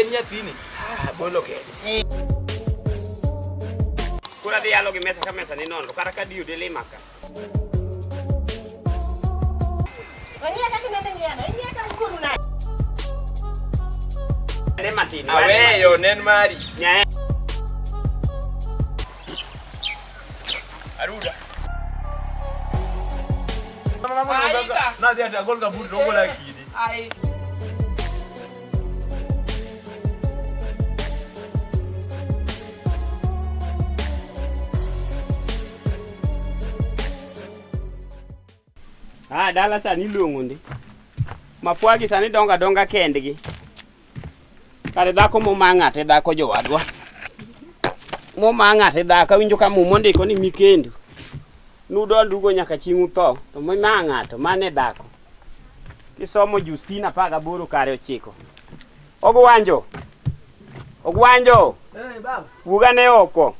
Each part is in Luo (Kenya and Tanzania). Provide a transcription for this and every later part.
en nyathini. Ah, bolo kede. Koro adhi yalo gi mesa ka mesa ni nono kata ka diyo delima ka. Ong'iya kaka inende ng'iyano, ing'iya ka ukuru nade? Ne matin. Aweyo nen mari. Nyae. Aruda. Nadhi ati agol kaburi to ogola kidi. Ai. Ah, dala sani iluongo ndi. Mafwagi sani dongo adonga kendgi. Kare dhako moma ng'ate dhako jowadwa. Moma ng'ate dhako awinjo ka muma ondiko ni mikendo. Nudonrugo nyaka chieng' utho to mima ng'ato mane dhako. Kisomo Justina 18 kare 9. Ogwanjo. Ogwanjo. Eh, baba. Wuog ane oko.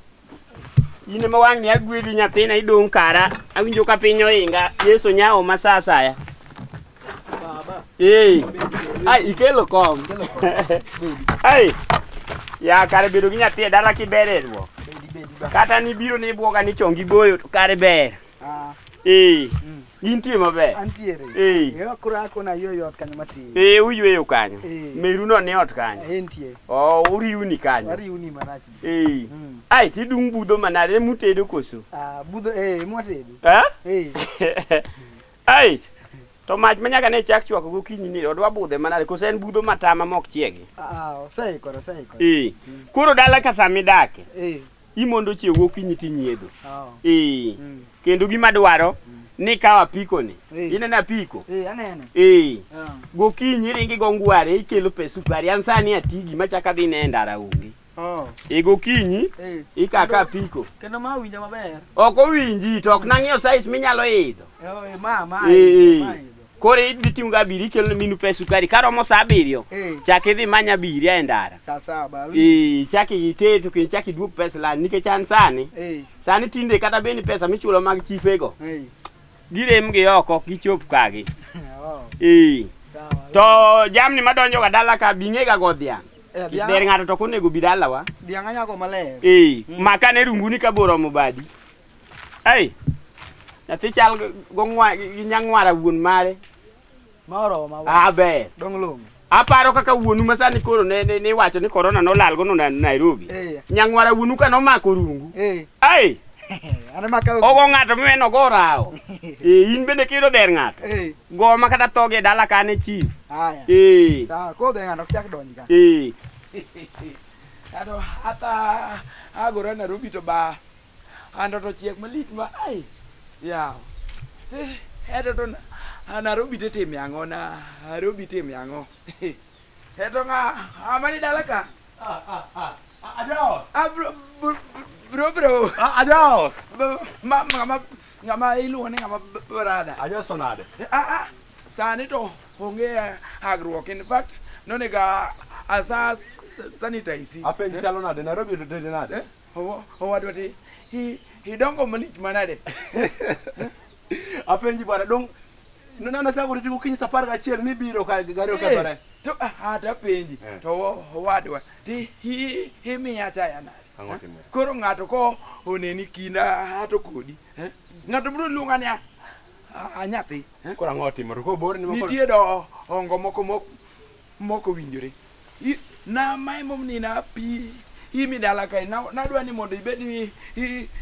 In ema wang'ni agwedhi nyathina idong' kara. Awinjo ka piny ohinga. Yesu nyawo ma sa asaya. Baba. Ee. Ai, ikelo kom. Ai. Ya kare bedo gi nyathi e dala kiber e ruok. Bedi bedi ba. Kata nibiro ni ibwoga ni chongi boyo to kare ber. Ah, Ee. Intie maber. antiere. Ee. Yo koro akona yo yot kanyo matin. Ee, uyweyo kanyo. Ee. Meru no ni ot kanyo. Entie. Oh, uriwni kanyo. Wariwni marach. Ee. Mm. Ai, tidung' budho manade mutedo koso? Ah, budho eh mwatedo. Eh? Eh. Ai. To mach ma nyaka ne chak chwako gokinyi ni odwa budhe manade koso en budho matama mok chiegi. Ah, oseikore oseikore. Ee. Koro dala ka sama idake, Eh. imondo chiew gokinyi tinyiedho. Ah. Ee. Mm. Kendo gima dwaro ni kaw apiko ni. Eh. Ineno apiko? Eh, anene. Ee. Ah. Gokinyi iringi go ngware ikelo pes sukari. An sani ati gima chak adhi ne e ndara onge. Oh. E gokinyi Eh. ikaka apiko. Kendo ma winjo maber. Ok owinji to ok nang'iyo size minyalo idho. Eh, ma ma. Ee. ma idho. Koro idhi ting'o ga abiriyo ikelo ne minu pes sukari karomo sa abiriyo Eh. chak idhi many abiria e ndara. Sa saba. Ee, chak iter to kendo chak iduok pes lany nikech an sani Eh. sani tinde kata bed ni pesa michulo mag chifego Eh. girem gi oko ok gichop kagi. Oh. Ee. Sawa. To jamni madonjo ga dala ka bing'ega go dhiang'. Eh, Ber ng'ato to ok onego bi dalawa. Dhiang' anyago maler. Ee, maka ne runguni ka bor oromo badi. Ei, nyathi chal go gi nyang'wara wuon mare. Ma oroma. Ah, ber. Dong long'o. Aparo kaka wuonu ma sani koro ne, ne, ne iwacho ni korona nolal go no Nairobi. Eh. Nyang'wara wuonu ka nomako rungu. Eh. Ei, An ema kawo. ogo ng'ato miweno ogo rawo. Ee, in bende kiyudo dher ng'ato. Eh. Go ma kata thogi e dala ka ne chief. Haya. Ee, Sawa, kodho ng'ato ok chak donj ka. ee. Ato ata agora Nairobi to ba anto to chiek malich ma ai yaw. Eto to Nairobi titime ang'o na Nairobi itime ang'o. Eto ng'a amani dala ka. Ajaos. Ah bro bro bro. bro. Ajaos. Ma ng'ama ng'ama iluongo ni ng'ama brother. Ajaos to nade? Ah ah sani to onge hagruok in fact nonego asa sanitize. Apenji chalo nade? Nairobi to tede nade? Owadwa ti idongo malich manade. Apenji bwana dong nachako riti gokinyi sa 11 mibiro ka gari okethore. To ata penji Eh. to owadwa ti imiya chaya nade. Ang'o timore? Koro ng'ato ko oneni kinda ato kodi. eh? Ng'ato biro luonga ni a nyathi. eh? Koro ang'o otimore? Koro borni ma koro- Nitie dongo moko mok owinjore. Na ma emomiyo na pi imi dala kae nadwa ni mondo ibed ni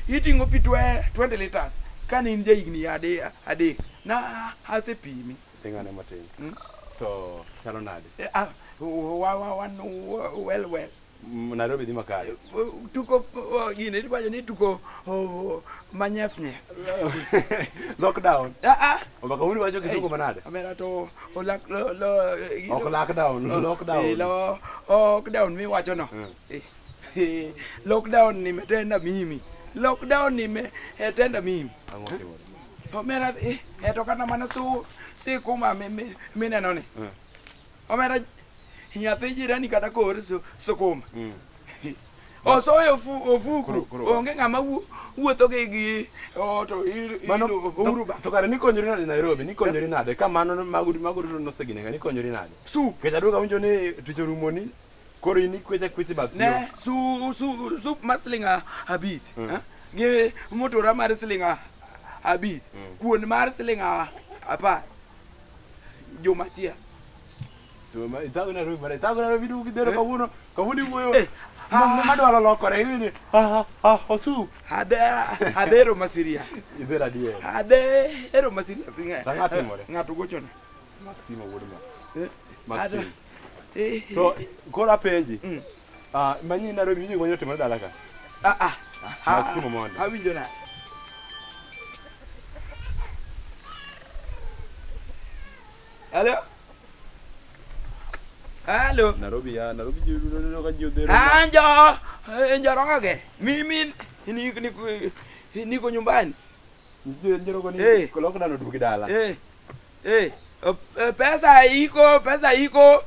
iting'o pi 20 liters kane in jahigni adek na asepimi. Ting'ane matin. Mm. To chalo nade? Eh, ah, wa wan well well. Nairobi dhi makare. Tuko gine iwacho ni tuko manyef nyef. Lockdown. Ah ah. Obaka uni wacho kisungu manade? Omera to olak lo lo Ok lockdown, lockdown. Eh, lo lockdown miwacho no. Mm. Eh, lockdown nimetenda mimi. Lockdown nimetenda mimi. Ang'o timore? Omera eh, to kata mana su sikuma mineno ni. Mm. Omera nyathi jirani kata kor sukuma. Mm. Osoyo ofuku. Koro- Onge ng'ama wuotho gi to Mano Uhuru ba. to kare nikonyori nade Nairobi? Nikonyori nade? Ka mano mago mago duto noseginega nikonyori nade? Soup. Nikech aduogo awinjo ni tich orumoni. Koro in ikwecha kweche bath yo. Ne su su sup mar siling 5. Eh? Gi mutura mar siling 5. Kuon mar siling 10. Juma achiel. To ma ithago Nairobi mara ithago Nairobi duogo gidhero kawuono kawuono iwuoyo. Eh, Ma madwaro lokore iwinjo. Ah ah osu. Adhe adhero ma serious. Idhero adier. Adhero ma serious ng'e. To ang'o timore? Ng'ato gochone. Maximo wuod ma. Eh, Maximo. Eh, To koro apenji. Mm. Ah, manyi Nairobi winjo gima otimore dala ka. ah ah. Ah, Maximo mondo. Awinjo nade? Hello? Hello? Nairobi ya Nairobi ji neno ka ji odhero. Anjo, Njoroge. Mimi niko nyumbani. Njoroge ni Eh. lockdown oduogi dala. Eh. Eh. Pesa iko, pesa iko.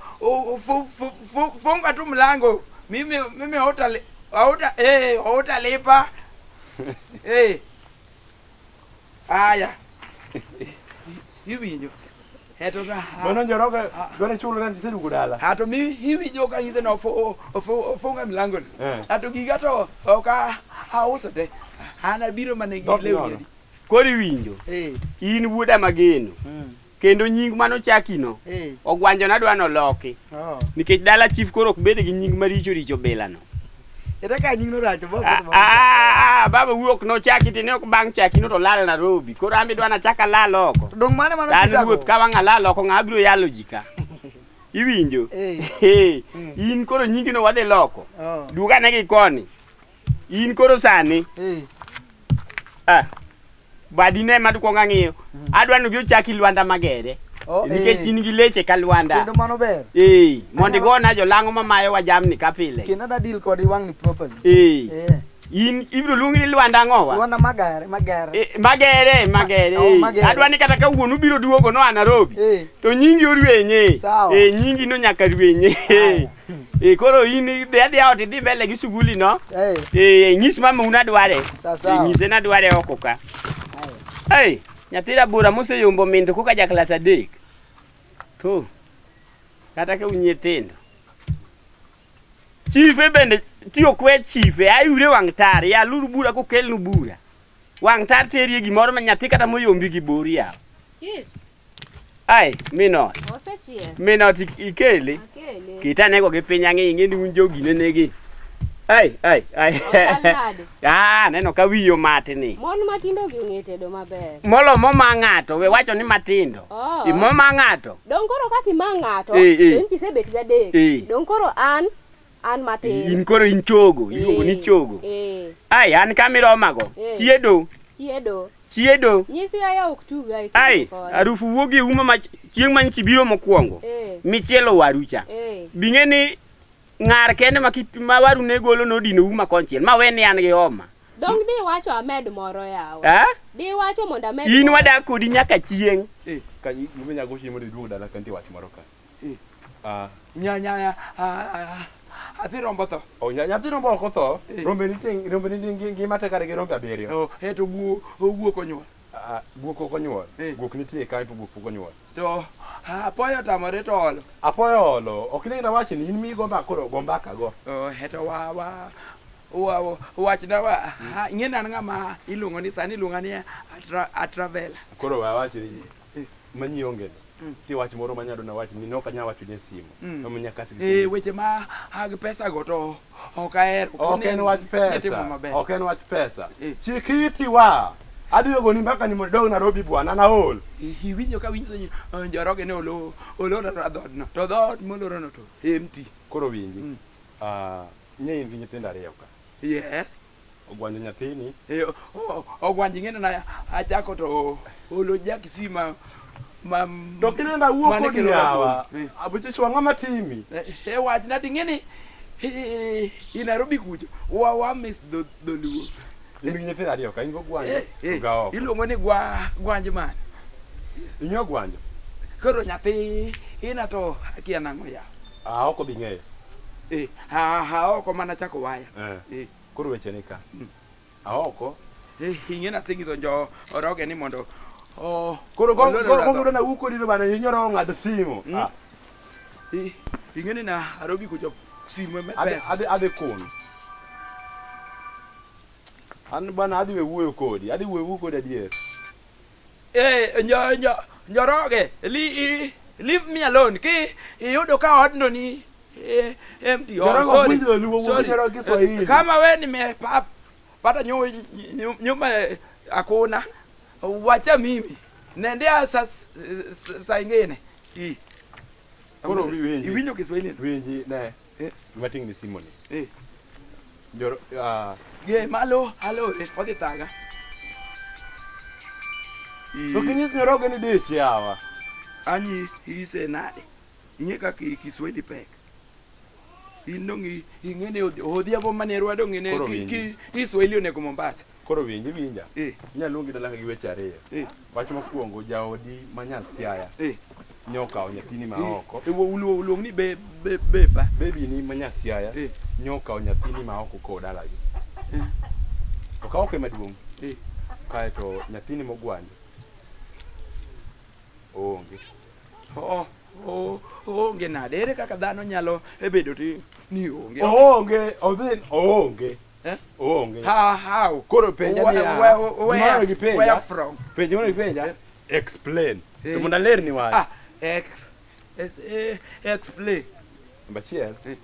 Funga tu mlango. Mimi hautalipa. Eh. Aya. Iwinjo. Eto ta. Mano Njoroge dwaro chulo rent iseduogo dala. Ato mi iwinjo ka ng'ise no funga mlango ni. Eh. Ato giga to ok auso te. An abiro mana gi Dok lewni nono. adi. Koro iwinjo. Eh. In wuoda mageno. Kendo nying manochakino Eh. ogwanjo nadwa noloki. Oh. Nikech dala chief koro ok bed gi nying maricho richo bilano. Ere ka nying no rach bo. Ah, ah, ah, baba wuok nochaki tine ok bang' chaki no to lal Nairobi. Koro an be idwa nachak alal oko. Dong mane mano An pesa ruoth ka wang' alal oko ng'a biro yalo ji ka. Iwinjo? Eh. Eh, In koro nyingino wadhi loko. Oh. Duog ane gi koni. In koro sani Eh. ah, badi ne ema dukwong ang'iyo. Adwa ni obi ochaki Lwanda Magere. Oh, Nikech eh. in gi leche ka Lwanda. Kendo mano ber. Eh, mondo igona jolang'o mamayowa jamni ka pile. Kendo ada deal kodi wang' ni properly. Eh, Eh. in ibiro luongi ni Lwanda ang'owa? Lwanda magare, magare. Eh, Magere, Magere. Oh, eh. Magere. Adwa ni kata ka wuonu biro duogo noa Nairobi. Eh. To nyingi orwenye. Sawa. Eh, nyingi no nyaka rwenye. Eh, koro in dhi adhiya ot idhi mbele gi suguli no. Eh. Eh, nyis mamau nadware. Sawa, sawa. Eh, nyise nadware oko ka. Ei, nyathi rabora moseyombo min to koka ja klas 3. Tho. Kata ka un nyithindo. Chife bende tiyo kwe chife, ayure wang' tar, yaluru bura kokelnu bura. Wang' tar terie gimoro ma nyathi kata moyombi gi bor yawa. Chief, Ai, minot, osechiel. minot ikele. Akele. Ket anego gi piny ang'i ing'e ni un jogi nenegi. Ai, ai, ai. Ochal nade? Ah, aneno ka wiyi omatni. Mon matindo gi ong'e tedo maber. Molo moma ng'ato, we wacho ni matindo. Oh. Moma ng'ato. Dong koro kaka ima ng'ato, Eh, eh. to in kisebet gadek. Eh. Dong koro an matin. In koro in chogo, iluongo ni Eh, chogo. Eh, Ai, an kamiromago. Eh. Chiedo, chiedo. chiedo. Nyisi aya ok tuga e kendo Ai, koni. harufu wuok e uma ma chieng' ma nyichi biro mokwongo. Eh, Michielo waru cha. eh. Bing'e ni ng'ar kende ma, ma waru ne golo nodino uma konchiel, ma we ni an gi homa. Dong di wacho amed moro yawa. Eh? Di wacho mondo amed In moro. wadak kodi nyaka chieng'. Ka gima nyago chiemo mondo iduog dala ka nitie wach moro ka. Eh. Ah, Nya nya athi rombo tho. oh, nyathi rombo ok otho. Eh. Rombe nitie rombe nitie ngima te kare gi rombe 7. Oh, eh to guok onyuol. Ah, guok ok onyuol. Eh. Guok nitie ka to guok pok onyuol. To apoyo otamore to olo. Apoyo olo. Ok ineno wach ni in migo mbaka koro go mbaka go. Oh, eh to wa wa wa wachna wa ing'e ni an ng'ama iluongo ni sani iluonga ni a traveler. Koro we awach ni manyi onge ni. Nitie wach moro manyalo na wach ni nok anyal wacho ni e simu. Mama nyaka asigi. Eh, weche ma ag pesa go to ok ahero. Ok en wach Nitimo pesa. maber. Ok en wach pesa. Eh. Chik iti wa. Adhi goni mbaka ni mondo idog Nairobi bwana an aol. Iwinjo ka winjo ni Njoroge ne olo oloro dhoodno. To dhoot molorono to empty. Koro winji. Ah, nye in gi nyithindo ariyo ka. Yes. Ogwanjo nyathini. Eh, ogwanjo ing'e ni na achako to olo ja Kisii ma To kinenda wuok mane kodi kelo yawa. rabolo. Eh. Abuchichwa ng'ama timi. E wachna ting'e ni i Nairobi kucho wa miss dholuo. In gi nyithindo ariyo ka in gi ogwanjo. Eh, eh, to ga oko. Iluongo ni gwanj man. Ing'e ogwanjo? Koro nyathi ina to akia nang'o yawa. Ah, ok obi ng'eyo. Eh, ha oko mana chako waya. Eh. Eh. Koro weche ni ka. Aoko. Eh, ing'e naseng'iso Njoroge ni mondo Koro olor go dhoot. na wuok kodi to bana inyoro ng'ado simu. Mm. Ah, Ing'e ni Nairobi kucho simu me Adhi pesa. adhi adhi kun. An bwana adhi we wuoyo kodi, adhi we wuoyo kodi adier. Eh, njo njo Njoroge, leave me alone. Ki iyudo ka odno ni empty. Oh, Njoroge ok sorry. winj Dholuo, wuo Sorry. Njoroge Kiswahili. Kama we nimepata nyuma hakuna, wacha mimi nendea saa ingine. I. Koro winji. Iwinjo Kiswahili? Winji ne. Eh. Gima ting'ni simu ni. Eh. Njoro ah Ge malo, halo, odhi thaga. To kinyis Njoroge ni dich yawa. Anyi ise nade? Ing'e kaka Kiswahili pek. In dong ing'e ni odhiambo mane rwa dong ine Koro winji. Kiswahili onego Mombasa. Koro winji winja. Eh. Inyalo luongi dala ka gi weche ariyo. Eh. Wach mokwongo jaodi ma nya Siaya Eh. nyokawo nyathini ma oko. E luong ni be be bepa. Baby ni ma nya Siaya Eh. nyokawo nyathini ma oko kowo dalagi. Eh. Okawo oko ema duong'. Eh. Kaeto nyathini mogwanjo oonge. Oh, oh, onge nade. Ere kaka dhano nyalo bedo ti ni onge? Oonge, odhi oonge. Eh? Oonge. How? Koro penja niya. Where, Gimoro gipenja. where from? Penja mondo gipenja. Explain. Eh. To mondo alerni wach. Ah, explain. Namba achiel. Eh.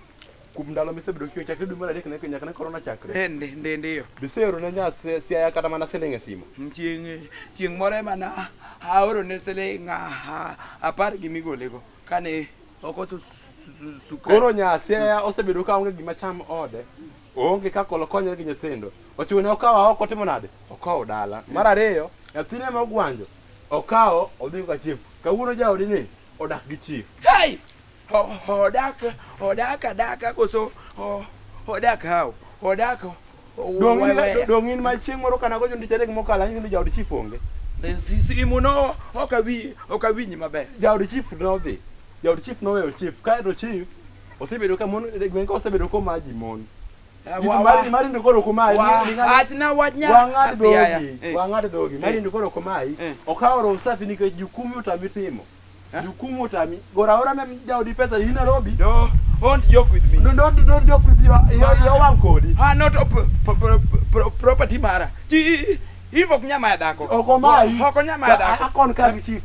Kuom ndalo misebedo kiwe chakre dwe mar adek ne nyaka ne korona chakre. Eh, ndiyo. Biseoro ne nya Siaya kata mana siling e simu. Chieng' moro ema na aoro ne siling 10 gi migolego kane okoso sukari. Koro nya Siaya osebedo ka onge gima cham ode. Oonge kaka olokonyre gi nyithindo. Ochune okawo oko timo nade? Okawo dala. Mar ariyo, nyathine ma ogwanjo okawo odhi ka chief. Kawuono jaodi ni odak gi chief. Hey! Odak adaka koso odak how? Odak Dong' in ma chieng' moro kana gocho ndich adek mokalo anyisi ni jaod chief onge. Simu no ok awinji maber. Jaod chief nodhi. Jaod chief noweyo chief. Kaeto chief osebedo ka mon e gweng' ka osebedo koma ji mon. Mari mari ndo koro kumayi. Wachna wachna Wang'ad Siaya. dhogi, wang'ad dhogi. Mari ndo koro kumayi. Eh. Okawo roho safi nikech jukumu otami timo. Eh? Jukumu otami. Gora ora ne jaodi pesa in Nairobi. No, don't joke with me. No, don't don't joke with your your wang' kodi. Ah, not property mara. Chi if ok nyamaya dhako. Ok omayi. Ok onyamaya dhako. Akon ka gi chief.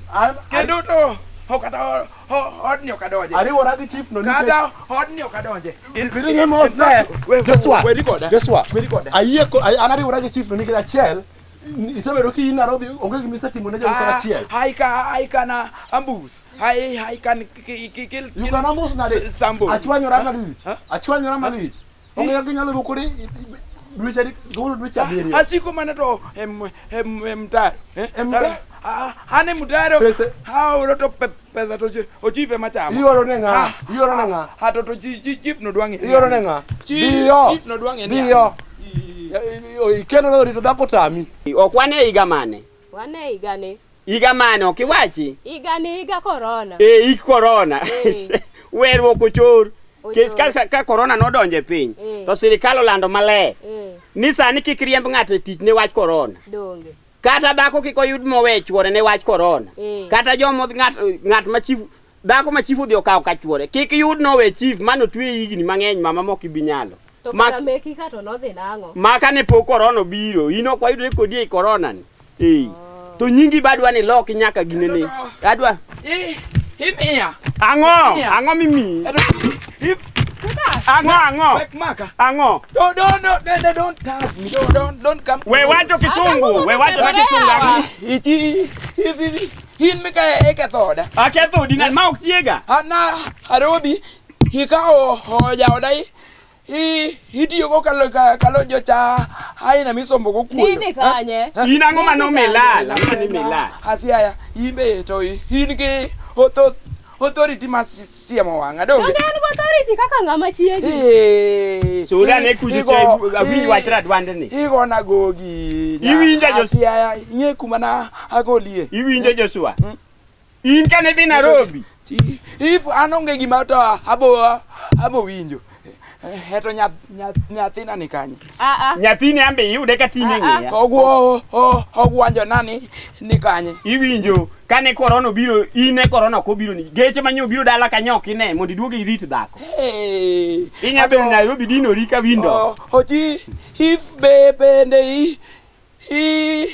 Kendo to ok kata odni ok adonje. Ariwora gi chief no nikech Kata odni ok adonje. Biringe mos ne. Joshua. Weri koda. Joshua. Weri koda. Ayie ko an ariwora gi chief no nikech achiel isebedo ki in Nairobi onge gima isetimo ne jaodi kata achiel. I can ambush. I can kill You can ambush nade? Somebody. Achwanyora malich. Huh? Achwanyora malich. Onge kaka inyalo bukori dweche adek, kawuono dweche abiriyo. Asiko mana to mtaro. E mtaro? An e mtaro. Pesa- Aoro to pesa to ochief ema chamo. Ioro ne ng'a? Ioro ne ng'a? Ha to chief no dwang'e. Ioro ne ng'a? Diyo. Chief no dwang'e. Diyo. Ikeno rito dhako tami. Ok wan e higa mane? Wan e higani. Higa mane ok iwachi? Higani higa korona. E hik korona. Eh. Werruok ochor. Kes Ochor. ka korona nodonjo e piny, Eh. to sirikal olando maler Eh, ni sani kik riemb ng'ato e tich ne wach korona. donge. Kata dhako kik oyud mowe chuore ne wach korona. Eh. Kata jomo ng'at ma chief dhako ma chief odhi okawo ka chuore kik yud nowe chief mano twe higni mang'eny mama mok ibi nyalo. To Ma- kara meki ka to nodhi nang'o? ma kane pok korona obiro in ok wayudre kodi ei korona ni. Eh. To nyingi badwa ni loki nyaka ginene. Adwa Imiya. ang'o? Imiya. Ang'o mimiyi? If Ang'o ang'o? wek maka. Ang'o? Don't don't don't don't touch me. Don't don't don't come. We wacho kisungu, we wacho na kisungu ang'o? Ichi if in mika eketho oda. Aketho odi na ma ok chiega. Ana Nairobi ikawo jaoda itiyogo kalo jocha aina misombogo kuoyo. Nidhi kanye? In ang'o mane omilal? Ang'o mane imilal? Asiaya in be to in gi authority mar siemo wang'a donge? Donge an gi authority kaka ng'ama chiegi? Eh, Suda ne kucho cha awinj wach radwandni. Igona gogi. Iwinja, Jos- Asiaya ing'e kuma na agolie. Iwinjo Joshua? In kane idhi Nairobi, If an onge gima to abo winjo. Eto nyathina ni kanye? Ah ah. Nyathini ambe iyude ka tinde ng'iya. Ogwo ogwanjo nani ni kanye? Iwinjo kane korona obiro, in e korona ok obiro ni. Geche manye obiro dala kanyo ok ine mondo iduog irit dhako. Hey. Inya bedo Nairobi dinori ka window. Ochi if be bende i i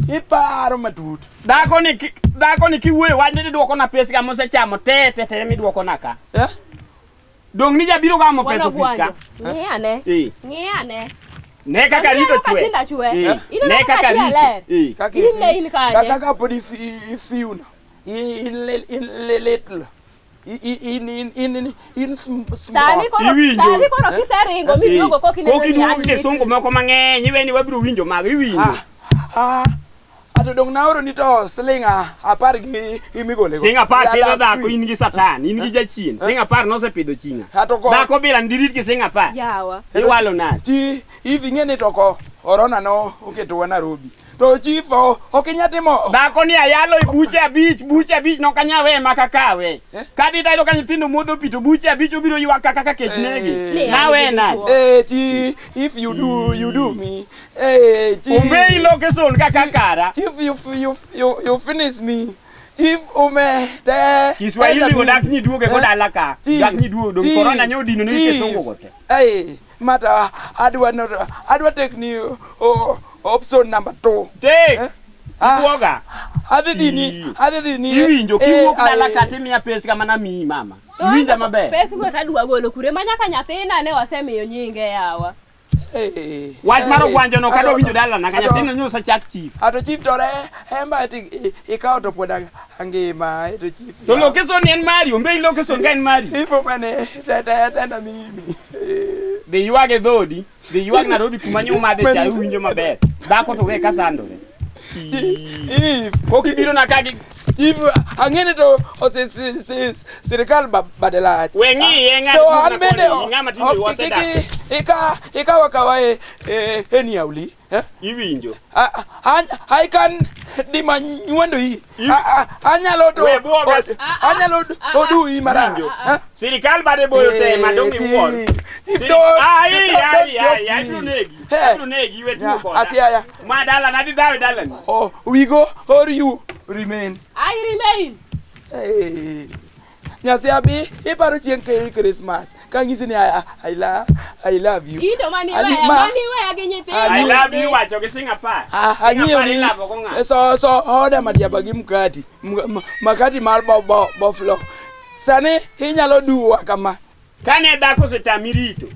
iparo matut. Dhako ni dhako ni kiwuoyo wachne tiduoko na pes ka mosechamo te te te miduoko na ka. Eh? Dong ni jabiro gamo Wan pesa ofis ka. ogwanjo. Ng'i ane. Eh. Ng'i ane. Ne kaka Aneno rito ka chwe. tinda chwe. Eh. Ineno Ne kaka kaka tinda rito. ler. Eh. Kaka In ne in kanye? Kaka kapod ifiuno. In in little. In in in in small. Sani koro Iwinjo. sani koro kiseringo miduogo koki neno Kok ni iduogo an kisungu moko mang'eny iwe ni wabiro winjo mago iwinjo. Ah, ah. Ato dong naoro ni to siling apar gi imigole go. Sing apar La- pidho last dhako week. in gi satan, in gi jachien. Sing apar nosepidho chinga. Ato ko Dhako bila ndirit gi sing apar. Yawa. Iwalo nade? chi if ing'e ni to ko korona no oketowa Nairobi. To chief ok inya timo Dhako ni ayalo e buche abich, buche abich nok anyal weye maka kawe. Eh? Kadhi tayudo ka nyithindo modho pi to buche abich obiro ywak kaka ka kech negi. Eh. Nawe nade? Eh, chi if you do you do me. Eh, chi Ombei location kaka kara. Chief you you you you finish me. Chief ume te Kiswahili teta go dak me. ni duoge go Eh? dala ka. Chief, Dak ni duogo dong chief, korona nyo odino ne chief. kisungu go te. Hey, mata adwa not adwa take ni oh, option number 2. Tek. Eh? Ah. Ibuoga. Adhi dhi ni adhi dhi ni Iwinjo eh, kiwuok dala ai- ka timiya pes kama namiyi mama. Iwinja maber. Pes go tadwa golo kure ma nyaka nyathina ne wasemiyo nyinge yawa. Eh, Wach mar eh, ogwanjo no kadwa ato- winjo dalana ka ato- nyathino nyo osechak chief. Ato chief to re emba ti ikawo to pod angima to chief. To location ni en mari, ombei location ka en mari. Ipo mane te te tenda mimi. Dhi ywag e dhodi, dhi ywag Nairobi kuma nyo madhe chae uwinjo maber. Dhako to we ka sandore. If Kok ibiro na ka gi if ang'e to ose sirikal bade lach. we ng'iye ng'at To duogna an bende koni, ng'ama tinde ok- wasedak. kik- ika ikawa kawa e e e niauli. Eh? Iwinjo. I can dima nywando yi. Anyalo to We buoga. anyalo odui mara. Iwinjo. Sirikal bade boyo te ma dong iwuor. Chief Siri- don't Ai, don't ai, joke ai, abiro chief. negi. Hey. Abiro negi we tuo Yeah, koda. Asiaya. Ma dala na dhi dhawe dalani. Oh, we go or you remain. I remain. Hey. Nyasi abi iparo chieng' ke Christmas. Kang'isi ni I, I, love, I love you. In to mani Ali- weya, ma- mani weya gi nyithindo. I love you wacho gi sing apar. Ah, Sing ang'iewo apar ni ilavo go ng'a? so so oda madiaba gi mkati makati mar bo bo boflo. Sani inyalo duwa kama. Kane dhako osetami rito,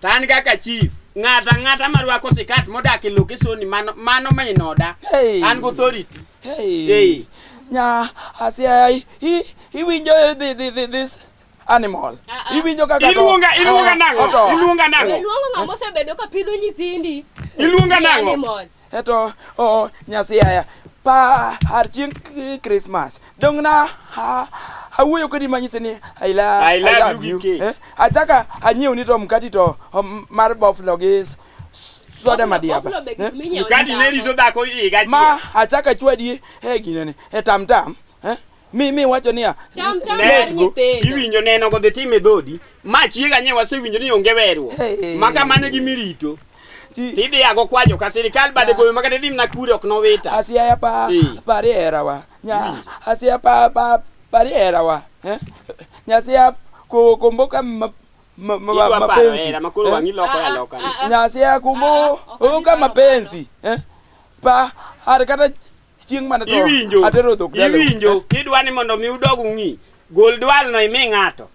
to an kaka chief, ng'ato ang'ata marwako sikat modak e location mano mano min oda. Hey. An gi authority. Hey. Hey. Nya asiaya i iwinjo the, the, the, this animal. Ah, ah. Iwinjo kaka to- Iluonga iluonga nang'o? Oto. Iluonga We nang'o? luongo ng'ama osebedo ka pidho nyithindi. Iluonga Ni nang'o? animal. Eto o nyasiaya pa har chieng' Christmas. Dong na ha awuoyo kodi manyise ni I, la, I love you gi cake. Eh? Achaka anyiew ni to mkati to mar boflo gi soda madiaba. Boflo be Eh? gik minyiewo gi Mkati ne dhako. rito dhako higa achiel. Ma achaka chwadi e ginene e tam tam. Eh? Mi mi wacho niya Tam tam mar Let's go. nyithindo. Iwinjo neno go dhi time dhodi. Ma chiega nye wasewinjo ni onge weruok. Hey. Maka mano e gimirito. chi- Tidhi yago kwajo ka sirikal bade boyo makata idhi mana kure ok nowita. Asiaya pa Eh. pari herawa. Nya asiaya pa pa pari herawa. Eh? Nyasia ko komboka ma, ma, ma, Idwa paro mapenzi. hera ma koro Eh? wang'i loko Ah, ah, aloka ni. ah, ah. Nyasia kumbo Ah, ah, ok oka adhi paro mapenzi. Eh? Pa har kata chieng' mana to Iwinjo. atero dhok dalau. Iwinjo. Kidwa ni mondo mi udog ung'i. Gol dwal no imi ng'ato.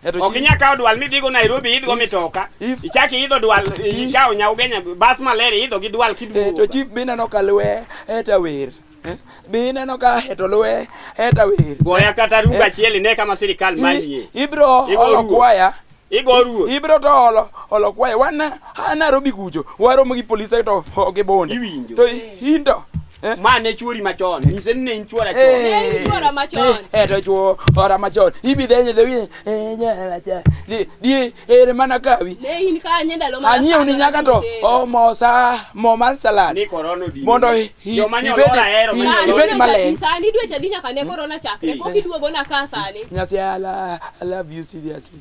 Eto Ok chi- inyal kawo dwal midhigo Nairobi idhigo mitoka. if- Ichak iidho dwal ikawo Nyaugenya bas maler iidho gi dwal Eh, to kiduogo. chief be ineno ka lwe eta wer. Eh? Be ineno ka eto lwe eta wer. Goya kata rungu Eh. achiel ine kama sirikal manyie. Ibro Igo olo ruoth. kwaya. Igo ruoth. Ibro to olo olo kwaya. Wan a Nairobi kucho waromo gi polise to ok gibunde. Iwinjo. To in to eh? Ma ne chuori machon. Nyise ni ne in chuora chon. Ne in chuora machon. Eh, to chuora machon. Ibi dhenye dhi eh chuora machon. Di di ere mana kawi. Ne in kanye ndalo mana Anyiew ni nyaka to o mo sa mo mar salad. Ni korona odino. Mondo Joma nyo ibed- lora hero i- ma nyo ibed lora. maleny. Sani dweche adi nyaka ne korona chakre. Pok iduogo na ka sani. Nyasi I, I love you seriously.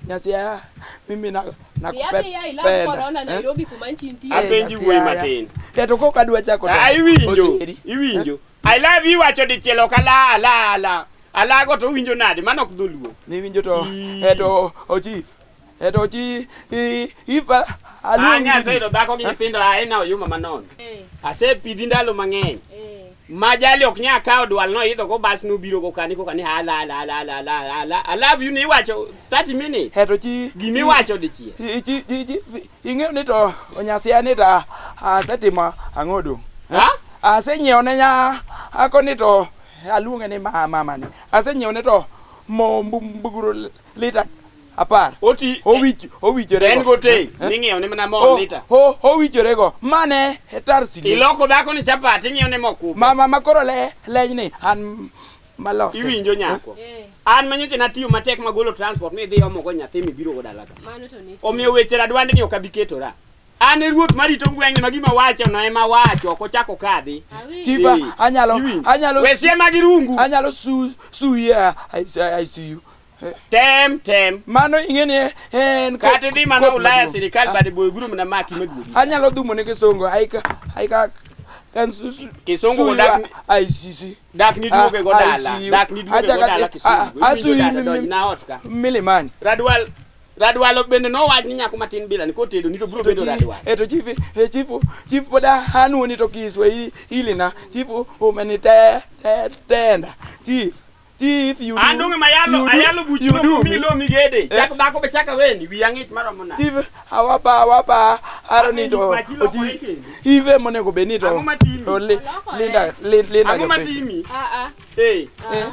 Nyasia mimi na Adhi ya ilam korona nakupenda. Nairobi kuma nchi nitie. Apenji wuoyi matin. Eh to kok adwa chako to. Ah, iwinjo. Oseri. Iwinjo. I love you wacho dichiel ok ala ala ala. Alago to winjo nade? Mano ok dholuo. Niwinjo to Ii. eh to o chief. Eh to chi if Ah, aluongi. Nyasaye to dhako gi nyithindo aena oyuma manono. Eh, Asepidhi ndalo mang'eny. eh. Ma jali ok nyal kawo dwal noidho go bas nobiro go kani koka ni ala ala ala ala ala ala. I love you ni iwacho 30 minutes. Eh to chi Gima iwacho dichiel. Chi chi chi ing'eyo ni to onyasia ni to asetimo ang'o dong'? Ha? Asenyiewo ne nya ako ni to aluonge ni mama ni. Asenyiewo ne to mo mbuguro lita 10. Oti Owich owichore en go. go te ning'iewo ne mana mo lita. Owichore go. Mane tar sile. Iloko dhako ni chapat ing'iewo ne mo kupe. Mama makoro le leny ni an malose. Iwinjo nyako. Eh, An manyocha natiyo matek magolo transport midhi omo go nyathi mibiro go dala ka. mano to nitie. Omiyo weche radwandni ok abi ketora. An e ruoth marito gweng'ni ma gima wacho no ema wacho ok ochako kadhi. Awinjo. Chifa Eh, anyalo iwinjo. anyalo Wesie mag irungu. anyalo su suyi e ICU. Tem tem. Mano ing'e ni en Kata idhi mana kot Ulaya maduong'. sirikal bade boyo biro mana maki maduogi. Anyalo dhumo ne kisungu aika aika kan su su Kisungu suyi odak ICC Dak ni duoge go Ah, dala. ICU. Dak ni duoge go Achaka- dala kisungu. ah, Iwinjo asuyi dada mi- donj na ot ka. Milimani. Radwal Radwalo bende nowach ni nyako matin bila ni kotedo ni to biro bedo radwal. Eto chief e chifu chief poda anuoni to Kiswahili ili na chifu umenite te, tenda chief chief you do An donge mayalo you do- ayalo buch you do mi me. lo migede. Chak dhako be chak aweni wiya ng'ich maromo nade. Chief awapa awapa aro ni to Pachi lokore ochi kendo. ive monego bed ni to Ang'o matimi? to li, Olokore. linda li, linda Ang'o jopiny. matimi? Ah, ah, Eh. ah.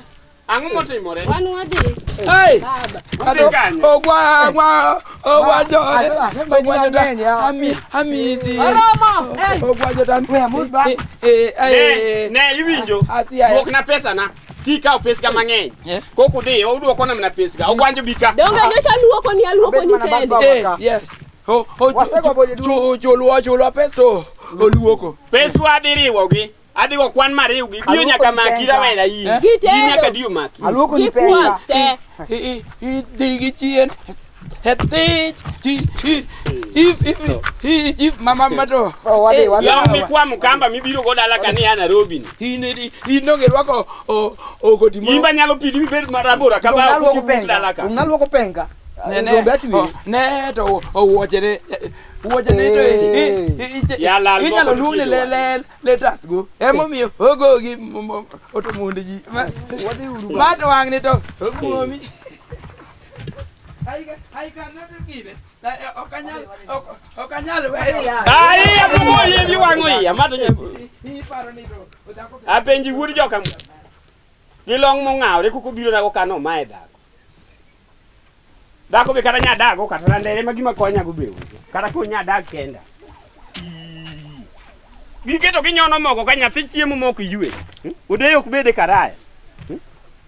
Ang'o motimore? Wan wadhi. Hey! Baba. Udhi kanye? Ogwa ogwa ogwanjo Asebedo ogwanjo ta mang'eny, ya. ami amisi Oromo. Eh. ogwanjo ta We amos ba. eh eh Ne, eh ne iwinjo. Asia. Duokna pesa na. Kikawo pesga mang'eny. Eh. Kok udhi, udwokona mana pesga. Ogwanjo bika. Donge nyocha aluoko ni aluoko Abet ni mana bad sende. baba Eh, ka. yes. O o Wasego boje duto. chulwa chulwa pesto oluoko. Peswa adhi riwogi. Adhi go kwan mariwgi. Dio Aluoko nyaka ni maki penga. rawera in. Eh? Gitedo. In nyaka dio maki. Aluoko ni Gi penga. kuon te. I i dhi gi chien. E thich chi i if if i if mama mato. Oh, wadhi, wadhi. Law mikwamo kamba mibiro go dala ka ni a Nairobi ni. In in donge rwako o okoti mo. Imba nyalo pidhi mibed marabora ka Dong bao naluoko kokiwuok penga. dala ka. Dong naluoko penga. Ne ne. Dong be atwe. o, Ne to owuoche ne wuoche ne to Eh. Ya lal inyalo moko luong ni nitie le le letas go. Emomiyo ogo gi otomondi ji. Wadhi uru. Ma to wang' ni to oguomi. I cannot give it. Ok anyal ok anyal weyo. Ai, abugo yie wang'o iya. Ma to nya- Iparo ni to dhako Apenji wuod joka gi long mong'awre koko biro nago kano omaye dhako. Dhako be kata nya dago kata randere ma gima konya go be onge. Kata ko nya dag kenda. Ii. Giketo ginyono mogo ka nyathi chiemo mok ywe. Odeyo ok bede karaya.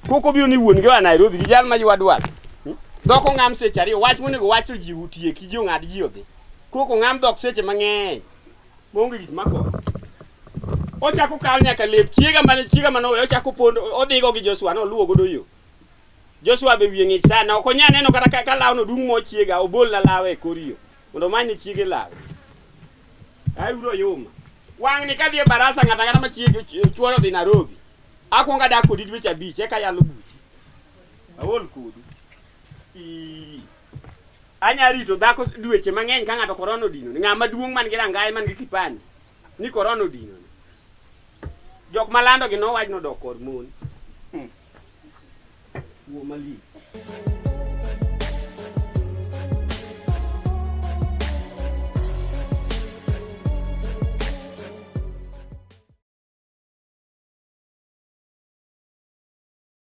Koko biro ni wuon gi oa Nairobi gi jal ma ywa dwal. Dhok ong'am seche ariyo wach monego wach to ji otieki ji ong'ad ji odhi. Koko ong'am dhok seche mang'eny. Maonge gik makonyo. Ochako kawo nyaka lep chiega mane chiega mane oweyo ochako pondo odhigo gi Joshua noluwo godo yo. Joshua be wiye ng'ich sana ok onya neno kata ka, ka lawno dung' mo chiega obol na lawe e kor yo mondo omany ne chiege lawe. Ai uro yuma. Wang'ni kadhi e barasa ng'ato ang'ata ma chiege chuoro dhi Nairobi. Akwongo adak kodi dweche abich eka ayalo buchi. Aol kodu. Ii. Anya rito dhako dweche mang'eny ka ng'ato korona odino. Ng'ama duong' man gi rangae man gi kipande ni korona odino. Jok malando gi nowach nodok kor mon. Wuo malich.